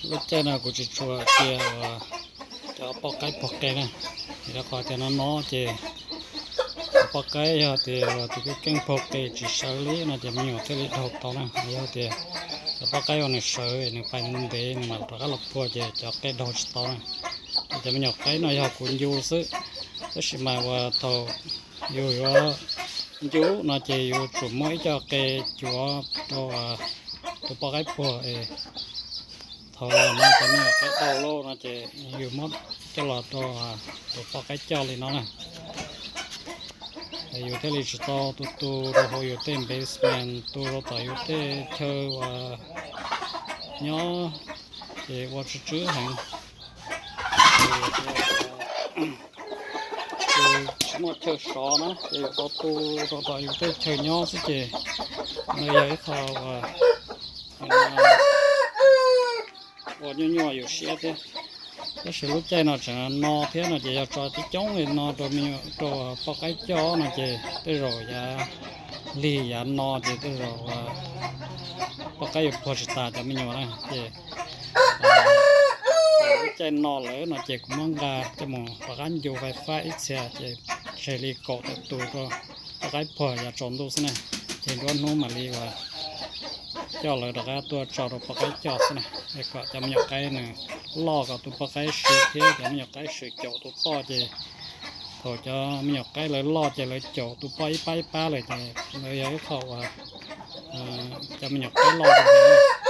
Lub caij no kuv tsis tshua cia cov poj qaib puag qe na, vim rau qhov tias no no ces cov poj qaib yog tias tus keeb keeb puag qe tsis sawv li no ces me nyuam thiaj li daug tau na. Yog tias cov poj qaib uas nws sawv nws pais ntev nws mam rov qab los puag ces cov qe daug tsis tau na. Ces cov me nyuam qaib no yog kuv ncu xwb, tab sis mas uas thaum yus yuav ncu no ces yus tsum muab ib co qe cuav rau tus poj qaib puag es thaum no cov me nyuam qaib daug lawm no ces yus muab coj los rau tus poj qaib coj li no na. Yus thiaj li tsis tau tu tu rau hauv yus tej basement, tu rau tom yus tej chaw uas nyob ces ua tsw tsw heev. Tsis muaj chaw sov na ces yus tau tu rau tom yus tej chaw nyob xwb ces nws yog ib qho uas nyuaj nyuaj yus siab thiab. Tab sis lub caij no tseem no thiab no ces yog tso coob coob li no rau poj qaib coj no ces tej zaum yav lig yav no ces tej zaum poj qaib yuav puag tsis tas cov me nyuam na ces lub caij no lawm no ces kuv muab nqa coj mus rov qab ncu fais fab ib txhia ces tseg li kaum tawm tus rau poj qaib puag yav tsaus ntuj xwb na. Ces nruab hnub mam li uas coj lawv rov qab tuaj tso rau poj qaib coj xwb na, es kom cov me nyuam qaib nws loj kom tus poj qaib swm thiab cov me nyuam qaib swm caum tus poj ces thaum cov me nyuam qaib lawv loj ces lawv caum tus poj ib pab ib pab lawm ces lawv yog ib qho uas cov me nyuam qaib loj zoo heev.